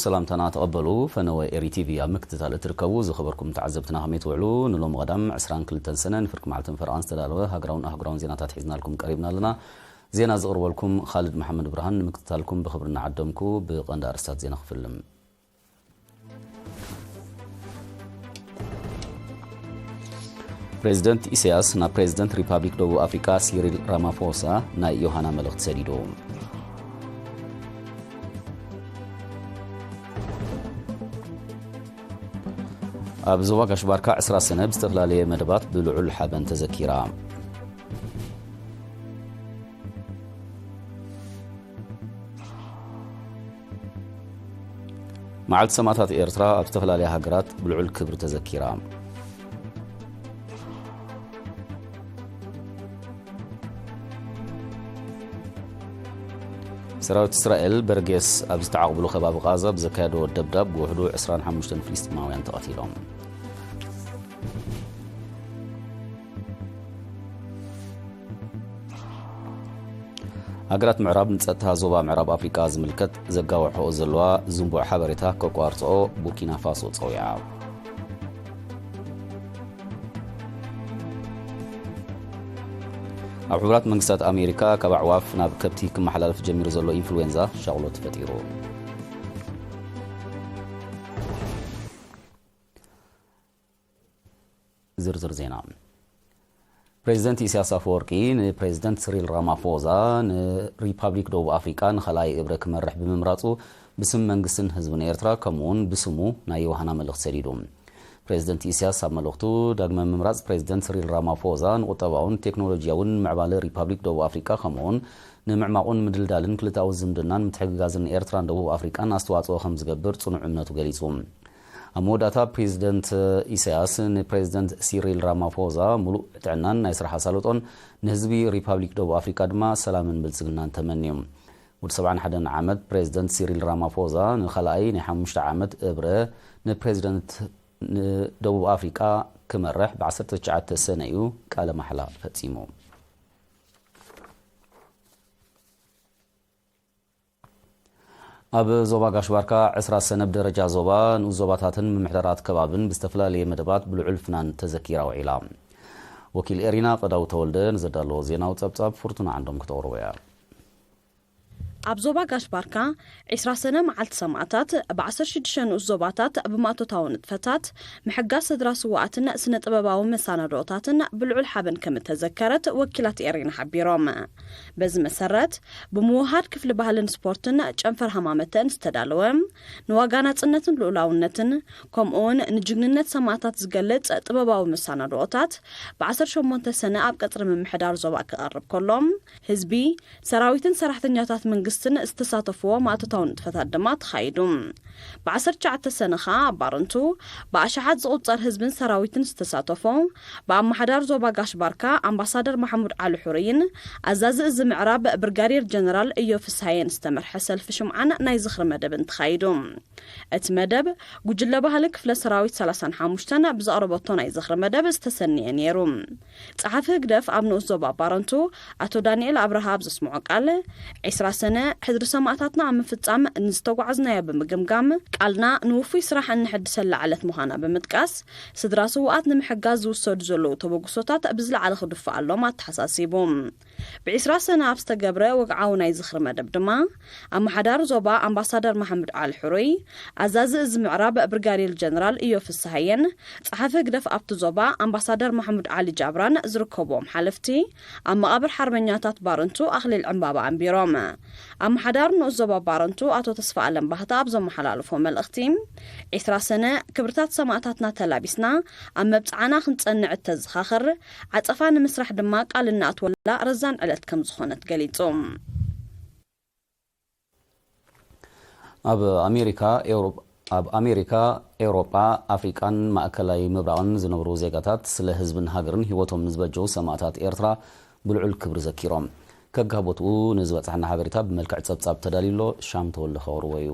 ሰላምታና ተቐበሉ። ፈነወ ኤሪ ቲቪ ኣብ ምክትታል እትርከቡ ዝኸበርኩም ተዓዘብትና ከመይ ትውዕሉ? ንሎሚ ቀዳም ዕስራን ክልተን ሰነ ንፍርቂ መዓልትን ፈረቓን ዝተዳለወ ሃገራውን ኣህጉራውን ዜናታት ሒዝናልኩም ቀሪብና ኣለና። ዜና ዘቕርበልኩም ኻልድ መሓመድ ብርሃን፣ ንምክትታልኩም ብኽብሪ እናዓደምኩ ብቐንዲ ኣርእስታት ዜና ክፍልም። ፕሬዚደንት ኢሳያስ ናብ ፕሬዚደንት ሪፓብሊክ ደቡብ ኣፍሪቃ ሲሪል ራማፎሳ ናይ ዮሃና መልእኽቲ ሰዲዱ። ኣብ ዞባ ጋሽ ባርካ ዕስራ ሰነ ብዝተፈላለየ መደባት ብልዑል ሓበን ተዘኪራ። መዓልቲ ሰማእታት ኤርትራ ኣብ ዝተፈላለያ ሃገራት ብልዑል ክብሪ ተዘኪራ። ሰራዊት እስራኤል በርጌስ ኣብ ዝተዓቕብሉ ከባቢ ቃዛ ብዘካየዶ ደብዳብ ብውሕዱ ዕስራን ሓሙሽተን ፍልስጢማውያን ተቐቲሎም። ሃገራት ምዕራብ ንጸጥታ ዞባ ምዕራብ ኣፍሪቃ ዝምልከት ዘጋውሖኦ ዘለዋ ዝንቡዕ ሓበሬታ ከቋርጽኦ ቡርኪና ፋሶ ጸዊዓ። ኣብ ሕቡራት መንግስታት ኣሜሪካ ካብ ኣዕዋፍ ናብ ከብቲ ክመሓላለፍ ጀሚሩ ዘሎ ኢንፍሉዌንዛ ሻቕሎት ፈጢሩ። ዝርዝር ዜና። ፕሬዚደንት ኢሳያስ ኣፈወርቂ ንፕሬዚደንት ስሪል ራማፎዛ ንሪፓብሊክ ደቡብ ኣፍሪቃ ንኻልኣይ እብረ ክመርሕ ብምምራጹ ብስም መንግስትን ህዝብን ኤርትራ ከምኡውን ብስሙ ናይ ዮሃና መልእኽቲ ሰዲዱ። ፕሬዚደንት ኢሳያስ ኣብ መልእኽቱ ዳግመ ምምራጽ ፕሬዚደንት ስሪል ራማፎዛ ንቁጠባውን ቴክኖሎጂያውን ምዕባለ ሪፓብሊክ ደቡብ ኣፍሪቃ ከምኡውን ንምዕማቑን ምድልዳልን ክልተኣዊ ዝምድናን ምትሕግጋዝን ኤርትራን ደቡብ ኣፍሪቃን ኣስተዋጽኦ ከም ዝገብር ጽኑዕ እምነቱ ገሊጹ። ኣብ መወዳእታ ፕሬዚደንት ኢሳያስ ንፕሬዚደንት ሲሪል ራማፎዛ ሙሉእ ጥዕናን ናይ ስራሕ ኣሳልጦን ንህዝቢ ሪፓብሊክ ደቡብ ኣፍሪቃ ድማ ሰላምን ብልጽግናን ተመንዩ። ወዲ ሰብዓን ሓደን ዓመት ፕሬዚደንት ሲሪል ራማፎዛ ንኻልኣይ ናይ ሓሙሽተ ዓመት እብረ ንፕሬዚደንት ንደቡብ ኣፍሪቃ ክመርሕ ብ ዓሰርተ ትሽዓተ ሰነ እዩ ቃለ ማሕላ ፈጺሙ። ኣብ ዞባ ጋሽ ባርካ ዕስራ ሰነ ብደረጃ ዞባ፣ ንኡስ ዞባታትን ምምሕዳራት ከባብን ብዝተፈላለየ መደባት ብልዑል ፍናን ተዘኪራ ውዒላ። ወኪል ኤሪና ቀዳው ተወልደ ንዘዳለዎ ዜናዊ ጸብጻብ ፍርቱና ዓንዶም ክተቕርቦ እያ። ኣብ ዞባ ጋሽ ባርካ ዕስራ ሰነ መዓልቲ ሰማእታት ብ ዓሰርተ ሽዱሽተ ንኡስ ዞባታት ብማእቶታዊ ንጥፈታት ምሕጋዝ ስድራ ስውኣትን ስነ ጥበባዊ መሰናድኦታትን ብልዑል ሓበን ከም እተዘከረት ወኪላት ኤሪና ሓቢሮም። በዚ መሰረት ብምውሃድ ክፍሊ ባህልን ስፖርትን ጨንፈር ሃማመተን ዝተዳለወ ንዋጋ ናጽነትን ልኡላውነትን ከምኡውን ንጅግንነት ሰማእታት ዝገልጽ ጥበባዊ መሰናድኦታት ብ ዓሰርተ ሸሞንተ ሰነ ኣብ ቀጽሪ ምምሕዳር ዞባ ክቐርብ ከሎ፣ ህዝቢ፣ ሰራዊትን ሰራሕተኛታት መንግስትን ዝተሳተፍዎ ማእቶታዊ ንጥፈታት ድማ ተኻይዱ። ብ ዓሰርተ ትሽዓተ ሰነ ኸኣ ኣብ ባረንቱ ብኣሽሓት ዝቑጸር ህዝብን ሰራዊትን ዝተሳተፎ ብኣመሓዳር ዞባ ጋሽ ባርካ ኣምባሳደር ማሕሙድ ዓሊ ሑርይን ኣዛዚ እዚ ምዕራብ ብርጋዴር ጀነራል እዮ ፍስሃየን ዝተመርሐ ሰልፊ ሽምዓን ናይ ዝኽሪ መደብን ተኻይዱ። እቲ መደብ ጉጅለ ባህሊ ክፍለ ሰራዊት ሰላሳን ሓሙሽተን ብዘቕረበቶ ናይ ዝኽሪ መደብ ዝተሰንየ ነይሩ። ጸሓፊ ህግደፍ ኣብ ንኡስ ዞባ ባረንቱ ኣቶ ዳንኤል ኣብርሃ ኣብ ዘስምዖ ቃል፣ ዕስራ ሰነ ሕድሪ ሰማእታትና ኣብ ምፍጻም ንዝተጓዕዝናዮ ብምግምጋም፣ ቃልና ንውፉይ ስራሕ እንሕድሰላ ዕለት ምዃና ብምጥቃስ፣ ስድራ ስውኣት ንምሕጋዝ ዝውሰዱ ዘለዉ ተበግሶታት ብዝለዓለ ክድፍኣሎም ኣተሓሳሲቡ። ብ ዕስራ ሰነ ኣብ ዝተገብረ ወግዓዊ ናይ ዝኽሪ መደብ ድማ፣ ኣመሓዳሪ ዞባ ኣምባሳደር ማሕሙድ ዓሊ ሕሩይ፣ ኣዛዚ እዚ ምዕራብ ብርጋዴር ጀነራል እዮ ፍስሃየን፣ ጸሓፊ ህግደፍ ኣብቲ ዞባ ኣምባሳደር ማሕሙድ ዓሊ ጃብራን ዝርከብዎም ሓለፍቲ፣ ኣብ መቓብር ሓርበኛታት ባረንቱ ኣኽሊል ዕምባባ ኣንቢሮም። ኣመሓዳሪ ንኡስ ዞባ ባረንቱ ኣቶ ተስፋኣለም ባህታ ኣብ ዘመሓላለፎ መልእኽቲ፣ ዕስራ ሰነ ክብርታት ሰማእታትና ተላቢስና ኣብ መብጽዓና ክንጸንዕ እተዘኻኽር፣ ዓጸፋ ንምስራሕ ድማ ቃል እንኣትወላ ረዛን ዕለት ከም ዝኾነት ገሊጹ። ኣብ ኣሜሪካ፣ ኤውሮ-፣ ኣብ ኣሜሪካ፣ ኤውሮጳ፣ ኣፍሪቃን ማእከላይ ምብራቕን ዝነብሩ ዜጋታት ስለ ህዝብን ሃገርን ህይወቶም ንዝበጀው ሰማእታት ኤርትራ ብልዑል ክብሪ ዘኪሮም። ከጋቦትኡ ንዝበጻሕና ሓበሬታ ብመልክዕ ጸብጻብ ተዳልዩ ኣሎ። ሻም ተወልደ ከቕርቦ እዩ።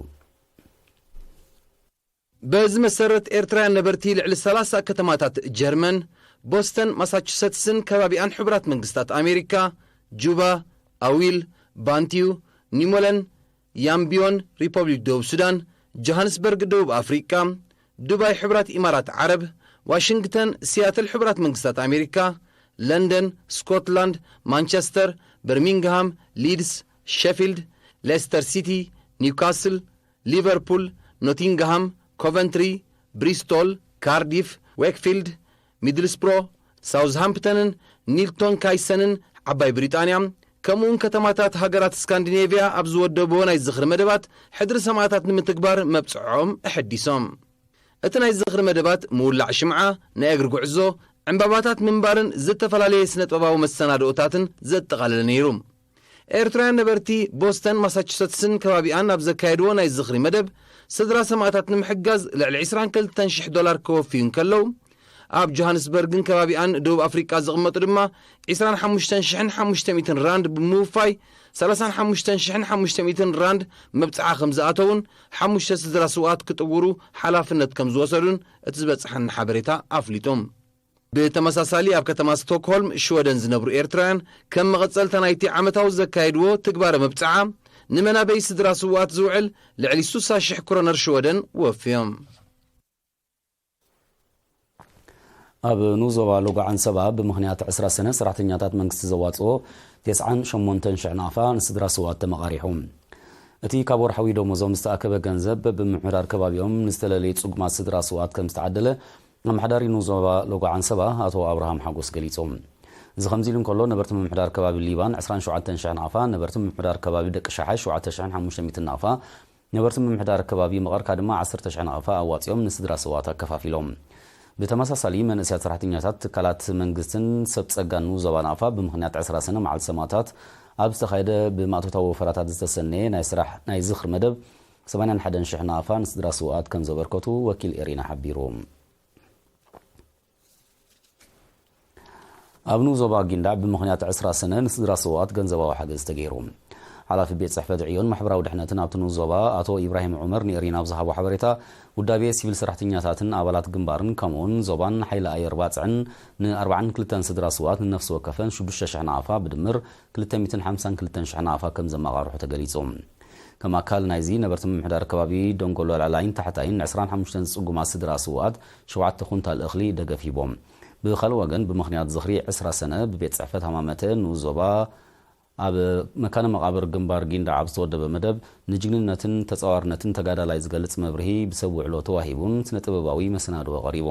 በዚ መሰረት ኤርትራውያን ነበርቲ ልዕሊ ሰላሳ ከተማታት ጀርመን፣ ቦስተን፣ ማሳቹሰትስን ከባቢኣን ሕቡራት መንግስታት ኣሜሪካ፣ ጁባ፣ ኣዊል፣ ባንቲዩ፣ ኒሞለን፣ ያምቢዮን፣ ሪፐብሊክ ደቡብ ሱዳን፣ ጆሃንስበርግ ደቡብ ኣፍሪቃ፣ ዱባይ ሕቡራት ኢማራት ዓረብ፣ ዋሽንግተን፣ ሲያትል ሕቡራት መንግስታት ኣሜሪካ፣ ለንደን፣ ስኮትላንድ፣ ማንቸስተር፣ በርሚንግሃም፣ ሊድስ፣ ሸፊልድ፣ ሌስተር ሲቲ፣ ኒውካስል፣ ሊቨርፑል፣ ኖቲንግሃም፣ ኮቨንትሪ፣ ብሪስቶል፣ ካርዲፍ፣ ዌክፊልድ፣ ሚድልስብሮ፣ ሳውዝሃምፕተንን ኒልቶን ካይሰንን ዓባይ ብሪጣንያ፣ ከምኡውን ከተማታት ሃገራት ስካንዲኔቭያ ኣብ ዝወደብዎ ናይ ዝኽሪ መደባት፣ ሕድሪ ሰማእታት ንምትግባር መብጽዖም ኣሐዲሶም። እቲ ናይ ዝኽሪ መደባት ምውላዕ ሽምዓ፣ ናይ እግሪ ጉዕዞ፣ ዕምባባታት ምንባርን ዝተፈላለየ ስነ-ጥበባዊ መሰናድኦታትን ዘጠቓለለ ነይሩ። ኤርትራውያን ነበርቲ ቦስተን፣ ማሳቹሰትስን ከባቢኣን ኣብ ዘካየድዎ ናይ ዝኽሪ መደብ፣ ስድራ ሰማእታት ንምሕጋዝ ልዕሊ ዕስራን ክልተን ሽሕ ዶላር ከወፍዩ እንከለዉ፣ ኣብ ጆሃንስበርግን ከባቢኣን ደቡብ ኣፍሪቃ ዝቕመጡ ድማ ዕስራን ሓሙሽተን ሽሕን ሓሙሽተ ሚእትን ራንድ ብምውፋይ፣ ሰላሳን ሓሙሽተን ሽሕን ሓሙሽተ ሚእትን ራንድ መብጽዓ ከም ዝኣተዉን፣ ሓሙሽተ ስድራ ስውኣት ክጥውሩ ሓላፍነት ከም ዝወሰዱን እቲ ዝበጽሓና ሓበሬታ ኣፍሊጡ። ብተመሳሳሊ ኣብ ከተማ ስቶክሆልም ሽወደን ዝነብሩ ኤርትራውያን፣ ከም መቐጸልታ ናይቲ ዓመታዊ ዘካየድዎ ትግባረ መብጽዓ፣ ንመናበይ ስድራ ስውኣት ዝውዕል ልዕሊ ስሳ ሽሕ ክሮነር ሽወደን ወፍዮም። ኣብ ንኡስ ዞባ ሎጎ ዓንሰባ ብምኽንያት ዕስራ ሰነ ሰራሕተኛታት መንግስቲ ዘዋጽኦ ተስዓን ሸሞንተን ሽሕ ናቕፋ ንስድራ ስውኣት ተመቓሪሑ። እቲ ካብ ወርሓዊ ደሞዞም ዝተኣከበ ገንዘብ ብምምሕዳር ከባቢኦም ንዝተለለዩ ጽጉማት ስድራ ስውኣት ከም ዝተዓደለ ኣመሓዳሪ ንኡስ ዞባ ሎጎ ዓንሰባ ኣቶ ኣብርሃም ሓጎስ ገሊጹ። እዚ ከምዚ ኢሉ እንከሎ፣ ነበርቲ ምምሕዳር ከባቢ ሊባን ዕስራን ሸውዓተን ሽሕ ናቕፋ፣ ነበርቲ ምምሕዳር ከባቢ ደቂ ሸሓይ ሸውዓተ ሽሕን ሓሙሽተ ሚእትን ናቕፋ፣ ነበርቲ ምምሕዳር ከባቢ መቐርካ ድማ ዓሰርተ ሽሕ ናቕፋ ኣዋጺኦም ንስድራ ስውኣት ኣከፋፊሎም። ብተመሳሳሊ፣ መንእሰያት ሰራሕተኛታት ትካላት መንግስትን ሰብ ጸጋን ንኡስ ዞባ ናቕፋ ብምኽንያት ዕስራ ሰነ መዓልቲ ሰማእታት ኣብ ዝተኻየደ ብማእቶታዊ ወፈራታት ዝተሰነየ ናይ ስራሕ ናይ ዝኽሪ መደብ፣ ሰማንያን ሓደን ሽሕ ናቕፋ ንስድራ ስውኣት ከም ዘበርከቱ ወኪል ኤሪና ሓቢሩ። ኣብ ንኡስ ዞባ ጊንዳዕ ብምኽንያት ዕስራ ሰነ ንስድራ ስውኣት ገንዘባዊ ሓገዝ ተገይሩ። ሓላፊ ቤት ጽሕፈት ዕዮን ማሕበራዊ ድሕነትን ኣብቲ ንኡስ ዞባ ኣቶ ኢብራሂም ዑመር ንኤሪና ኣብ ዝሃቦ ሓበሬታ፣ ውዳቤ ሲቪል ሰራሕተኛታትን ኣባላት ግንባርን ከምኡውን ዞባን ሓይሊ ኣየር ባጽዕን ንኣርባዓን ክልተን ስድራ ስውኣት ንነፍሲ ወከፈን ሽዱሽተ ሽሕ ናቕፋ ብድምር ክልተ ሚእትን ሓምሳን ክልተን ሽሕ ናቕፋ ከም ዘመቓርሑ ተገሊጹ። ከም ኣካል ናይዚ፣ ነበርቲ ምምሕዳር ከባቢ ደንጎሎ ላዕላይን ታሕታይን ንዕስራን ሓሙሽተን ዝጽጉማ ስድራ ስውኣት ሸውዓተ ኩንታል እኽሊ ደገፍ ሂቦም። ብኻልእ ወገን፣ ብምኽንያት ዝኽሪ ዕስራ ሰነ ብቤት ጽሕፈት ሃማመተ ንኡስ ዞባ ኣብ መካነ መቓብር ግንባር ጊንዳዕ ኣብ ዝተወደበ መደብ፣ ንጅግንነትን ተጻዋርነትን ተጋዳላይ ዝገልጽ መብርሂ ብሰብ ውዕሎ ተዋሂቡን ስነ ጥበባዊ መሰናድኦ ቀሪቡ።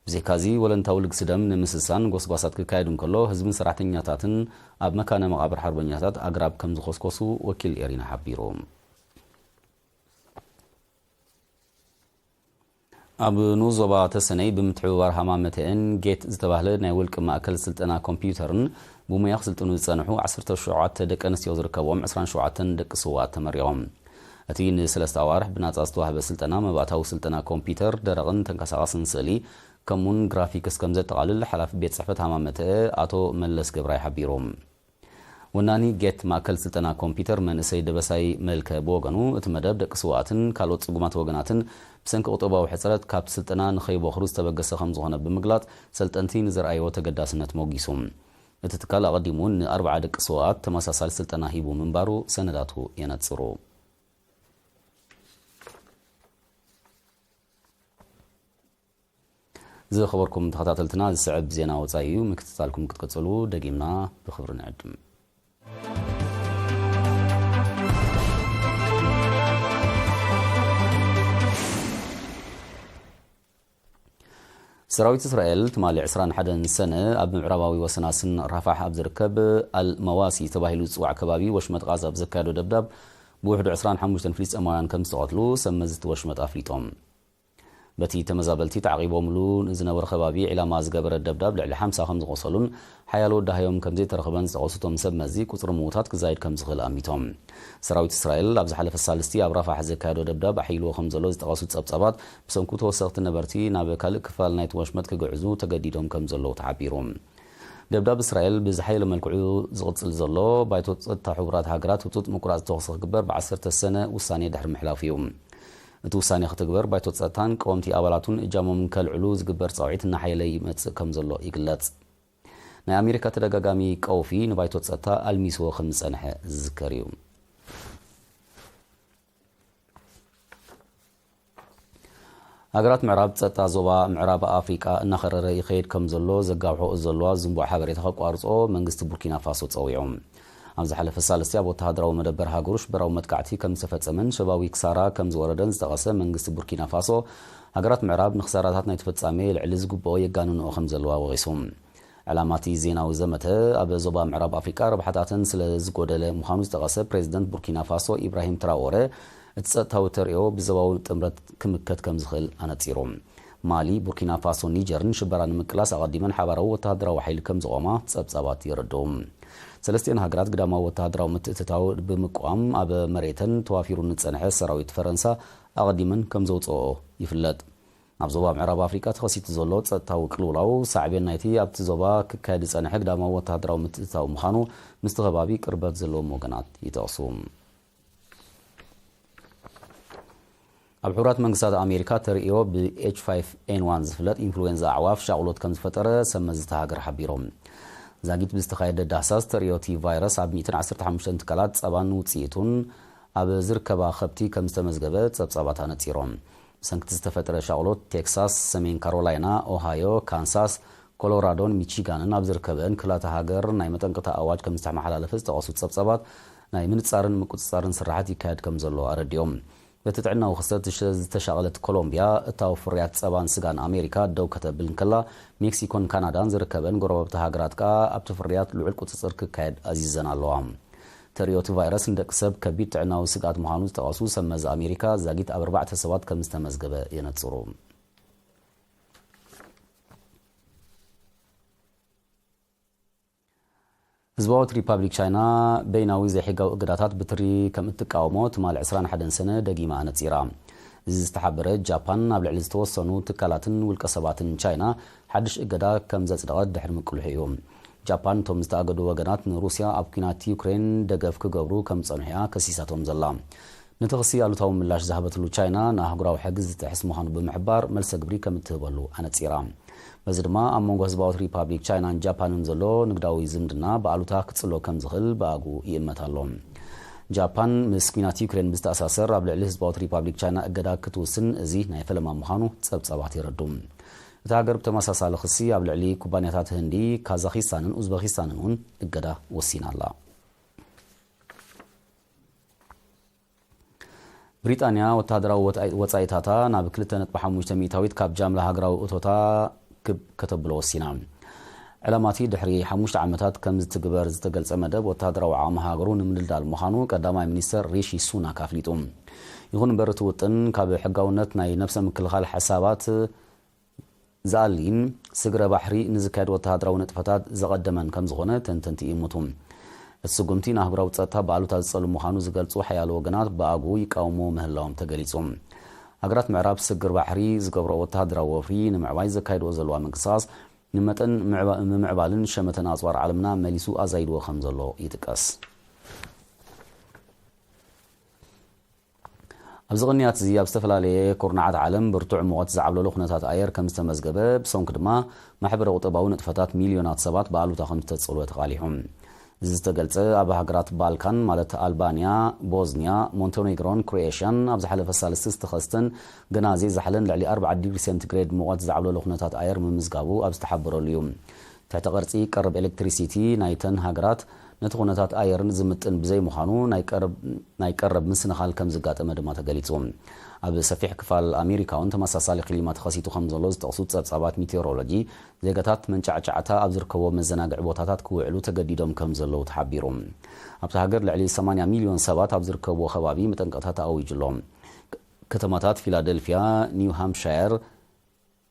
ብዘይካዚ፣ ወለንታዊ ልግሲ ደም ንምስሳን ጎስጓሳት ክካየድ እንከሎ፣ ህዝብን ሰራሕተኛታትን ኣብ መካነ መቓብር ሓርበኛታት ኣግራብ ከም ዝኾስኮሱ ወኪል ኤሪና ሓቢሩ። ኣብ ንኡስ ዞባ ተሰነይ ብምትሕብባር ሃማመተኤን ጌት ዝተባህለ ናይ ውልቂ ማእከል ስልጠና ኮምፒውተርን ብሞያ ክስልጥኑ ዝጸንሑ ዓሰርተ ሸውዓተ ደቂ ኣንስትዮ ዝርከብዎም ዕስራን ሸውዓተን ደቂ ስውኣት ተመሪቖም። እቲ ንሰለስተ ኣዋርሕ ብናጻ ዝተዋህበ ስልጠና መባእታዊ ስልጠና ኮምፒውተር፣ ደረቕን ተንቀሳቓስን ስእሊ፣ ከምኡውን ግራፊክስ ከም ዘጠቓልል ሓላፊ ቤት ጽሕፈት ሃማመተኤ ኣቶ መለስ ገብራይ ሓቢሩ። ወናኒ ጌት ማእከል ስልጠና ኮምፒውተር መንእሰይ ደበሳይ መልከ ብወገኑ፣ እቲ መደብ ደቂ ስውኣትን ካልኦት ጽጉማት ወገናትን ብሰንኪ ቁጠባዊ ሕጽረት ካብቲ ስልጠና ንኸይቦኽሩ ዝተበገሰ ከም ዝኾነ ብምግላጽ፣ ሰልጠንቲ ንዘርኣይዎ ተገዳስነት ሞጊሱ። እቲ ትካል ኣቐዲሙ እውን ንኣርብዓ ደቂ ስውኣት ተመሳሳሊ ስልጠና ሂቡ ምንባሩ ሰነዳቱ የነጽሩ። ዝኸበርኩም ተኸታተልትና፣ ዝስዕብ ዜና ወጻኢ እዩ። ምክትታልኩም ክትቅጽሉ ደጊምና ብኽብሪ ንዕድም። ሰራዊት እስራኤል ትማሊ ዕስራን ሓደን ሰነ ኣብ ምዕራባዊ ወሰናስን ራፋሕ ኣብ ዝርከብ ኣል መዋሲ ተባሂሉ ዝጽዋዕ ከባቢ ወሽመጥ ቃዛ ኣብ ዘካየዶ ደብዳብ፣ ብውሕዱ ዕስራን ሓሙሽተን ፍልስጤማውያን ከም ዝተቐትሉ ሰብ መዚ እቲ ወሽመጥ ኣፍሊጦም። በቲ ተመዛበልቲ ተዓቒቦምሉ ንዝነበሩ ከባቢ ዒላማ ዝገበረ ደብዳብ ልዕሊ ሓምሳ ከም ዝቖሰሉን ሓያሎ ደሃዮም ከም ዘይተረኽበን ዝጠቐሱ እቶም ሰብ መዚ፣ ቁጽሪ ምዉታት ክዛይድ ከም ዝኽእል ኣሚቶም። ሰራዊት እስራኤል ኣብ ዝሓለፈ ሳልስቲ ኣብ ራፋሕ ዘካየዶ ደብዳብ ኣሕይልዎ ከም ዘሎ ዝጠቐሱ ጸብጻባት፣ ብሰንኩ ተወሰኽቲ ነበርቲ ናብ ካልእ ክፋል ናይቲ ወሽመጥ ክግዕዙ ተገዲዶም ከም ዘለዉ ተሓቢሩ። ደብዳብ እስራኤል ብዝሓየለ መልክዑ ዝቕጽል ዘሎ፣ ባይቶ ጸጥታ ሕቡራት ሃገራት ህጹጽ ምቁራጽ ተኹሲ ክግበር ብዓሰርተ ሰነ ውሳኔ ድሕሪ ምሕላፉ እዩ። እቲ ውሳኔ ክትግበር ባይቶ ጸጥታን ቀወምቲ ኣባላቱን እጃሞም ከልዕሉ ዝግበር ጻውዒት እናሓየለ ይመጽእ ከም ዘሎ ይግለጽ። ናይ ኣሜሪካ ተደጋጋሚ ቀውፊ ንባይቶ ጸጥታ ኣልሚስዎ ከም ዝጸንሐ ዝዝከር እዩ። ሃገራት ምዕራብ ጸጥታ ዞባ ምዕራብ ኣፍሪቃ እናኸረረ ይኸይድ ከም ዘሎ ዘጋውሖ ዘለዋ ዝንቡዕ ሓበሬታ ከቋርጾ መንግስቲ ቡርኪና ፋሶ ጸዊዑ። ኣብ ዝሓለፈ ሳልስቲ ኣብ ወተሃደራዊ መደበር ሃገሩ ሽበራዊ መጥቃዕቲ ከም ዝተፈጸመን ሰብኣዊ ክሳራ ከም ዝወረደን ዝጠቐሰ መንግስቲ ቡርኪና ፋሶ፣ ሃገራት ምዕራብ ንክሳራታት ናይ ተፈጻሚ ልዕሊ ዝግብኦ የጋንንኦ ከም ዘለዋ ወቒሱ። ዕላማ እቲ ዜናዊ ዘመተ ኣብ ዞባ ምዕራብ ኣፍሪቃ ረብሓታተን ስለ ዝጎደለ ምዃኑ ዝጠቐሰ ፕሬዚደንት ቡርኪና ፋሶ ኢብራሂም ትራኦረ፣ እቲ ጸጥታዊ ተርእዮ ብዞባዊ ጥምረት ክምከት ከም ዝኽእል ኣነጺሩ። ማሊ፣ ቡርኪና ፋሶን ኒጀርን ሽበራ ንምቅላስ ኣቐዲመን ሓባራዊ ወተሃደራዊ ሓይሊ ከም ዝቖማ ጸብጻባት የረድኡ። ሰለስቲኤን ሃገራት ግዳማዊ ወተሃደራዊ ምትእትታው ብምቅዋም ኣብ መሬተን ተዋፊሩ ንጸንሐ ሰራዊት ፈረንሳ ኣቐዲመን ከም ዘውጽኦ ይፍለጥ። ኣብ ዞባ ምዕራብ ኣፍሪቃ ተኸሲቱ ዘሎ ጸጥታዊ ቅልውላው ሳዕቤን ናይቲ ኣብቲ ዞባ ክካየድ ዝጸንሐ ግዳማዊ ወተሃደራዊ ምትእትታው ምዃኑ ምስቲ ከባቢ ቅርበት ዘለዎም ወገናት ይጠቕሱ። ኣብ ሕቡራት መንግስታት ኣሜሪካ ተርእዮ ብ ኤች ፋይቭ ኤን ዋን ዝፍለጥ ኢንፍሉዌንዛ ኣዕዋፍ ሻቕሎት ከም ዝፈጠረ ሰብ መዚ እታ ሃገር ሓቢሮም። ዛጊት ብዝተኻየደ ዳህሳስ ተርእዮ እቲ ቫይረስ ኣብ ሚእትን ዓሰርተ ሓሙሽተን ትካላት ጸባን ውጽኢቱን ኣብ ዝርከባ ከብቲ ከም ዝተመዝገበ ጸብጻባት ኣነጺሮም። ብሰንኪ እቲ ዝተፈጠረ ሻቕሎት ቴክሳስ፣ ሰሜን ካሮላይና፣ ኦሃዮ፣ ካንሳስ፣ ኮሎራዶን ሚቺጋንን ኣብ ዝርከበን ክፍላተ ሃገር ናይ መጠንቀቕታ ኣዋጅ ከም ዝተመሓላለፈ ዝጠቐሱ ጸብጻባት፣ ናይ ምንጻርን ምቁጽጻርን ስራሓት ይካየድ ከም ዘሎ ኣረዲኦም። በቲ ጥዕናዊ ክስተት ዝሸ-፣ ዝተሻቐለት ኮሎምቢያ፣ እታው ፍርያት ጸባን ስጋን ኣሜሪካ ደው ከተብል እንከላ፣ ሜክሲኮን ካናዳን ዝርከበን ጎረባብቲ ሃገራት ከኣ ኣብቲ ፍርያት ልዑል ቁጽጽር ክካየድ ኣዚዘን ኣለዋ። ተርእዮ እቲ ቫይረስ ንደቂ ሰብ ከቢድ ጥዕናዊ ስግኣት ምዃኑ ዝጠቐሱ ሰብ መዚ ኣሜሪካ፣ ዛጊት ኣብ ኣርባዕተ ሰባት ከም ዝተመዝገበ የነጽሩ። ህዝባዊት ሪፓብሊክ ቻይና በይናዊ ዘይሕጋዊ እገዳታት ብትሪ ከም እትቃወሞ ትማል ዕስራን ሓደን ሰነ ደጊማ ኣነጺራ። እዚ ዝተሓበረ፣ ጃፓን ኣብ ልዕሊ ዝተወሰኑ ትካላትን ውልቀ ሰባትን ቻይና ሓድሽ እገዳ ከም ዘጽደቐት ድሕሪ ምቅልሑ እዩ። ጃፓን፣ እቶም ዝተኣገዱ ወገናት ንሩስያ ኣብ ኲናት ዩክሬን ደገፍ ክገብሩ ከም ዝጸንሑ እያ ከሲሳቶም ዘላ። ነቲ ክሲ ኣሉታዊ ምላሽ ዝሃበትሉ ቻይና፣ ንኣህጉራዊ ሕጊ ዝጥሕስ ምዃኑ ብምሕባር፣ መልሰ ግብሪ ከም እትህበሉ ኣነጺራ። በዚ ድማ፣ ኣብ መንጎ ህዝባዊት ሪፓብሊክ ቻይናን ጃፓንን ዘሎ ንግዳዊ ዝምድና ብኣሉታ ክጽሎ ከም ዝኽእል ብኣግኡ ይእመት ኣሎ። ጃፓን፣ ምስ ኲናት ዩክሬን ብዝተኣሳሰር ኣብ ልዕሊ ህዝባዊት ሪፓብሊክ ቻይና እገዳ ክትውስን፣ እዚ ናይ ፈለማ ምዃኑ ጸብጻባት የረዱ። እታ ሃገር ብተመሳሳሊ ክሲ ኣብ ልዕሊ ኩባንያታት ህንዲ፣ ካዛኺስታንን ኡዝበኪስታንን እውን እገዳ ወሲና ኣላ። ብሪጣንያ ወተሃደራዊ ወጻኢ-፣ ወጻኢታታ ናብ ክልተ ነጥቢ ሓሙሽተ ሚእታዊት ካብ ጃምላ ሃገራዊ እቶታ ክብ ከተብሎ ወሲና። ዕላማቲ ድሕሪ ሓሙሽተ ዓመታት ከም ዝትግበር ዝተገልጸ መደብ ወተሃደራዊ ዓቕሚ ሃገሩ ንምድልዳል ምዃኑ ቀዳማይ ሚኒስተር ሪሺ ሱናክ ኣፍሊጡ። ይኹን እምበር እቲ ውጥን ካብ ሕጋውነት ናይ ነብሰ ምክልኻል ሓሳባት ዝኣሊን ስግረ ባሕሪ ንዝካየድ ወተሃደራዊ ንጥፈታት ዘቐደመን ከም ዝኾነ ተንተንቲ ይእምቱ። እቲ ስጉምቲ ንኣህጉራዊ ጸጥታ ብኣሉታ ዝጸሉ ምዃኑ ዝገልጹ ሓያሎ ወገናት ብኣግኡ ይቃወምዎ ምህላዎም ተገሊጹ። ሃገራት ምዕራብ ስግር ባሕሪ ዝገብሮ ወተሃደራዊ ወፍሪ ንምዕባይ ዘካይድዎ ዘለዋ ምንቅስቓስ ንመጠን ምዕባ-፣ ምምዕባልን ሸመተን ኣጽዋር ዓለምና መሊሱ ኣዛይድዎ ከም ዘሎ ይጥቀስ። ኣብዚ ቅንያት እዚ ኣብ ዝተፈላለየ ኩርናዓት ዓለም ብርቱዕ ሙቐት ዝዓብለሎ ኩነታት ኣየር ከም ዝተመዝገበ፣ ብሰንኩ ድማ ማሕበረ ቁጠባዊ ንጥፈታት ሚልዮናት ሰባት ብኣሉታ ከም ዝተጸልወ ተቓሊሑ። እዚ ዝተገልጸ ኣብ ሃገራት ባልካን ማለት ኣልባንያ፣ ቦዝንያ፣ ሞንቴኔግሮን ክሮኤሽያን ኣብ ዝሓለፈ ሳልስቲ ዝተኸስተን ገና ዘይዛሕለን ልዕሊ ኣርብዓ ዲግሪ ሴንቲግሬድ ሙቐት ዝዓብለሎ ኩነታት ኣየር ምምዝጋቡ ኣብ ዝተሓበረሉ እዩ። ትሕተ ቅርጺ ቀረብ ኤሌክትሪሲቲ ናይተን ሃገራት ነቲ ኩነታት ኣየርን ዝምጥን ብዘይምዃኑ ናይ ቀረብ፣ ናይ ቀረብ ምስንኻል ከም ዝጋጠመ ድማ ተገሊጹ። ኣብ ሰፊሕ ክፋል ኣሜሪካ እውን ተመሳሳሊ ክሊማ ተኸሲቱ ከም ዘሎ ዝጠቕሱ ጸብጻባት ሚቴዎሮሎጂ፣ ዜጋታት መንጫዕጫዕታ ኣብ ዝርከቦ መዘናግዒ ቦታታት ክውዕሉ ተገዲዶም ከም ዘለዉ ተሓቢሩ። ኣብታ ሃገር ልዕሊ ሰማንያ ሚልዮን ሰባት ኣብ ዝርከብዎ ከባቢ መጠንቀቕታ ተኣዊጁ ኣሎ። ከተማታት ፊላደልፊያ፣ ኒው ሃምፕሻየር፣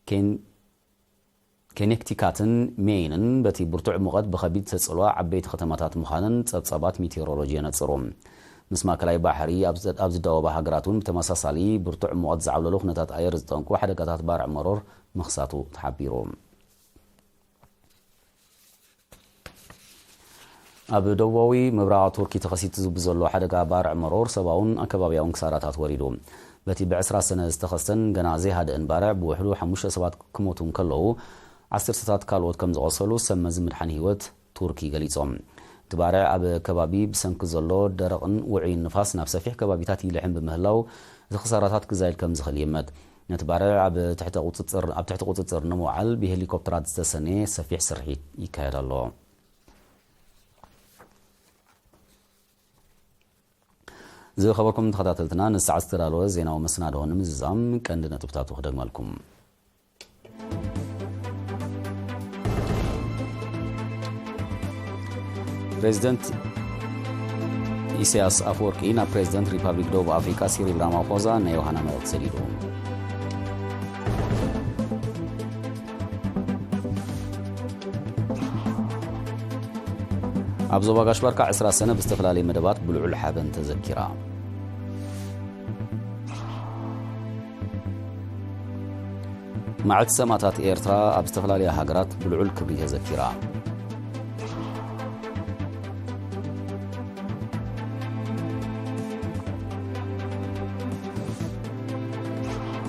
ኬን-፣ ኬኔክቲካትን ሜይንን በቲ ብርቱዕ ሙቐት ብኸቢድ ዝተጸልዋ ዓበይቲ ከተማታት ምዃነን ጸብጻባት ሚቴዎሮሎጂ የነጽሩ። ምስ ማእከላይ ባሕሪ ኣብ ዘ-፣ ኣብ ዝዳወባ ሃገራት እውን ብተመሳሳሊ ብርቱዕ ሙቐት ዝዓብለሉ ኩነታት ኣየር ዝጠንቁ ሓደጋታት ባርዕ መሮር ምኽሳቱ ተሓቢሩ። ኣብ ደቡባዊ ምብራቕ ቱርኪ ተኸሲቱ ብዘሎ ሓደጋ ባርዕ መሮር ሰብኣውን ኣከባብያውን ክሳራታት ወሪዱ። በቲ ብዕስራ ሰነ ዝተኸስተን ገና ዘይሃደአን ባርዕ ብውሕዱ ሓሙሽተ ሰባት ክሞቱ እንከለዉ፣ ዓሰርተታት ካልኦት ከም ዝቖሰሉ ሰብ መዚ ምድሓን ህይወት ቱርኪ ገሊጾም። እቲ ባርዕ ኣብ ከባቢ ብሰንኪ ዘሎ ደረቕን ውዑይን ንፋስ ናብ ሰፊሕ ከባቢታት ይልሕም ብምህላው፣ እቲ ክሳራታት ክዛይድ ከም ዝኽእል ይእመት። ነቲ ባርዕ ኣብ ትሕቲ ቁጽጽር፣ ኣብ ትሕቲ ቁጽጽር ንምውዓል ብሄሊኮፕተራት ዝተሰነየ ሰፊሕ ስርሒት ይካየድ ኣሎ። ዝኸበርኩም ተኸታተልትና፣ ንሰዓት ዝተዳለወ ዜናዊ መሰናድኦ ንምዝዛም ቀንዲ ነጥብታቱ ክደግመልኩም። ፕሬዚደንት ኢሳያስ ኣፈወርቂ ናብ ፕሬዚደንት ሪፓብሊክ ደቡብ ኣፍሪቃ ሲሪል ራማፎዛ ናይ ዮሃና መልእኽቲ ሰዲዱ። ኣብ ዞባ ጋሽ ባርካ ዕስራ ሰነ ብዝተፈላለየ መደባት ብልዑል ሓበን ተዘኪራ። መዓልቲ ሰማእታት ኤርትራ ኣብ ዝተፈላለያ ሃገራት ብልዑል ክብሪ ተዘኪራ።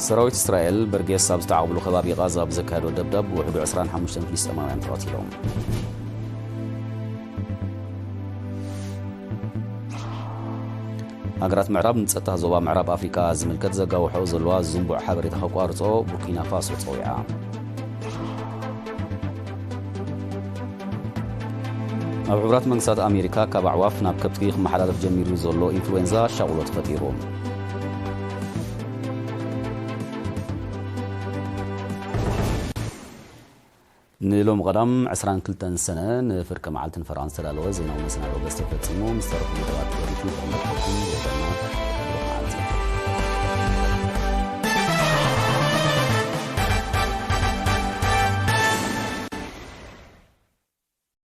ሰራዊት እስራኤል በርጌስ ኣብ ዝተዓቕብሉ ከባቢ ቓዛ ብዘካየዶ ደብዳብ ውሕዱ ዕስራን ሓሙሽተን ፍልስጤማውያን ተቐቲሎም። ሃገራት ምዕራብ ንጸጥታ ዞባ ምዕራብ ኣፍሪቃ ዝምልከት ዘጋውሖ ዘለዋ ዝንቡዕ ሓበሬታ ከቋርጾ ቡርኪና ፋሶ ጸዊዓ። ኣብ ሕቡራት መንግስታት ኣሜሪካ ካብ ኣዕዋፍ ናብ ከብቲ ክመሓላለፍ ጀሚሩ ዘሎ ኢንፍሉዌንዛ ሻቑሎት ፈጢሩ። ንሎሚ ቀዳም ዕስራን ክልተን ሰነ ንፍርቂ መዓልትን ፈረቓን ዝተዳለወ ዜናዊ መሰናዶ በዚ ተፈጺሙ። ምስ ተረፉ መደባት ተሪፉ ብመልክዕኩም ይወደና።